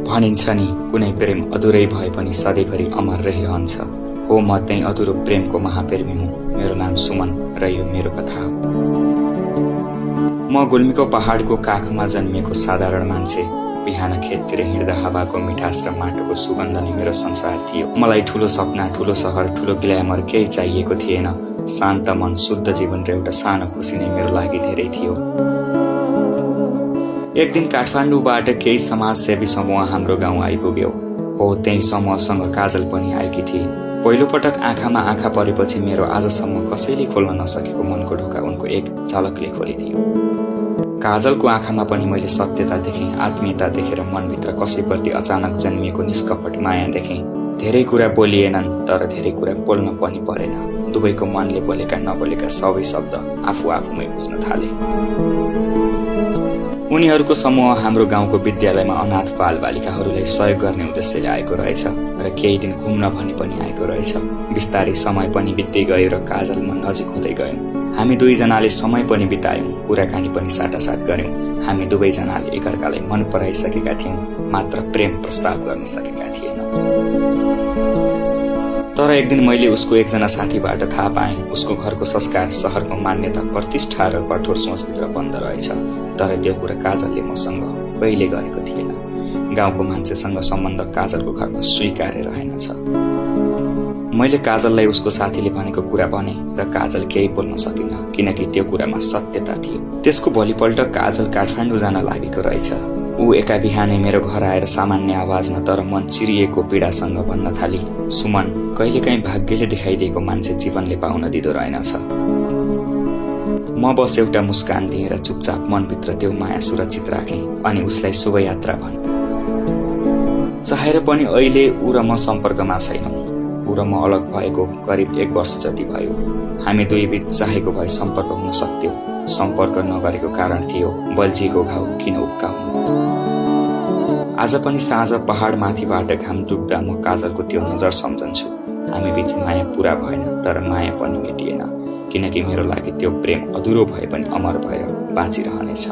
भनिन्छ नि कुनै प्रेम अधुरै भए पनि सधैँभरि अमर रहिरहन्छ। हो म त्यही अधुरो प्रेमको महाप्रेमी हुँ। मेरो नाम सुमन र यो मेरो कथा हो। म गुल्मीको पहाडको काखमा जन्मिएको साधारण मान्छे। बिहान खेततिर हिँड्दा हावाको मिठास र माटोको सुगन्ध नै मेरो संसार थियो। मलाई ठूलो सपना, ठूलो सहर, ठूलो ग्ल्यामर केही चाहिएको थिएन। शान्त मन, शुद्ध जीवन र एउटा सानो खुसी नै मेरो लागि धेरै थियो। एक दिन काठमाडौँबाट केही समाजसेवी समूह हाम्रो गाउँ आइपुग्यो। हो त्यही समूहसँग काजल पनि आएकी थिए। पहिलो पटक आँखामा आँखा परेपछि मेरो आजसम्म कसैले खोल्न नसकेको मनको ढोका उनको एक झलकले खोलिदियो। काजलको आँखामा पनि मैले सत्यता देखेँ, आत्मीयता देखेर मनभित्र कसैप्रति अचानक जन्मिएको निष्कपट माया देखेँ। धेरै कुरा बोलिएनन् तर धेरै कुरा बोल्न पनि परेन। दुवैको मनले बोलेका नबोलेका सबै शब्द आफू आफूमै बुझ्न थाले। उनीहरूको समूह हाम्रो गाउँको विद्यालयमा अनाथ बालबालिकाहरूलाई सहयोग गर्ने उद्देश्यले आएको रहेछ र केही दिन घुम्न भनी पनि आएको रहेछ। बिस्तारै समय पनि बित्दै गयो र काजल म नजिक हुँदै गयौँ। हामी दुवैजनाले समय पनि बितायौँ, कुराकानी पनि साटासाट गर्यौँ। हामी दुवैजनाले एकअर्कालाई मन पराइसकेका थियौँ, मात्र प्रेम प्रस्ताव गर्न सकेका थिएनौँ। तर एक दिन मैले उसको एकजना साथीबाट थाहा पाएँ उसको घरको संस्कार, शहरको मान्यता, प्रतिष्ठा र कठोर सोचभित्र बन्द रहेछ। तर त्यो कुरा काजलले मसँग कहिले गरेको थिएन। गाउँको मान्छेसँग सम्बन्ध काजलको घरमा स्वीकार्य रहेनछ। मैले काजललाई उसको साथीले भनेको कुरा भने र काजल केही बोल्न सकिन, किनकि त्यो कुरामा सत्यता थियो। त्यसको भोलिपल्ट काजल काठमाडौँ जान लागेको रहेछ। ऊ एका बिहानै मेरो घर आएर सामान्य आवाजमा तर मन चिरिएको पीडासँग भन्न थाली, सुमन, कहिलेकाहीँ भाग्यले देखाइदिएको मान्छे जीवनले पाउन दिँदो रहेनछ। म बस एउटा मुस्कान दिएँ र चुपचाप मनभित्र त्यो माया सुरक्षित राखेँ अनि उसलाई शुभयात्रा भने। चाहेर पनि अहिले ऊ र म सम्पर्कमा छैनौँ। ऊ र म अलग भएको करिब 1 वर्ष जति भयो। हामी दुई बीच चाहेको भए सम्पर्क हुन सक्थ्यो। सम्पर्क नगरेको कारण थियो बल्झिएको घाउ किन उक्काउनु। आज पनि साँझ पहाड माथिबाट घाम डुब्दा म काजलको त्यो नजर सम्झन्छु। हामी बीच माया पूरा भएन तर माया पनि मेटिएन, किनकि मेरो लागि त्यो प्रेम अधुरो भए पनि अमर भएर बाँचिरहनेछ।